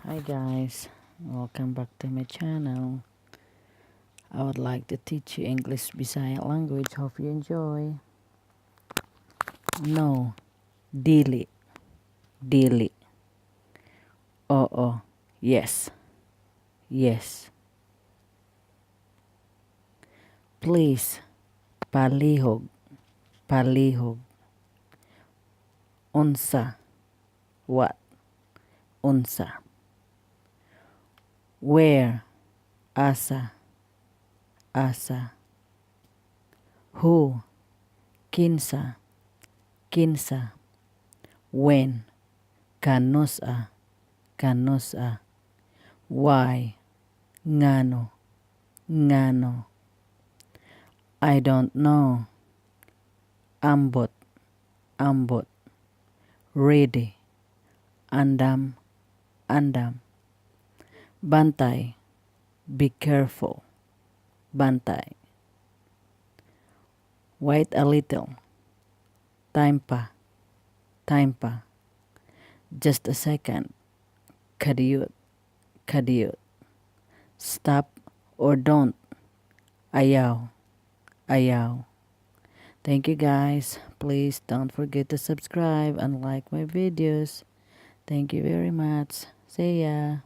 Hi guys, welcome back to my channel. I would like to teach you English Bisaya language. Hope you enjoy. No, dili, dili. Oo, yes. Please, palihog, palihog. Unsa, what, unsa. Where, asa, asa. Who, kinsa, kinsa. When, kanus-a, kanus-a. Why, ngano, ngano. I don't know. Ambot, ambot. Ready, andam, andam. Bantay, be careful. Bantay. Wait a little. Time pa, time pa. Just a second. Kadiyot, kadiyot. Stop or don't. Ayaw, ayaw. Thank you, guys. Please don't forget to subscribe and like my videos. Thank you very much. See ya.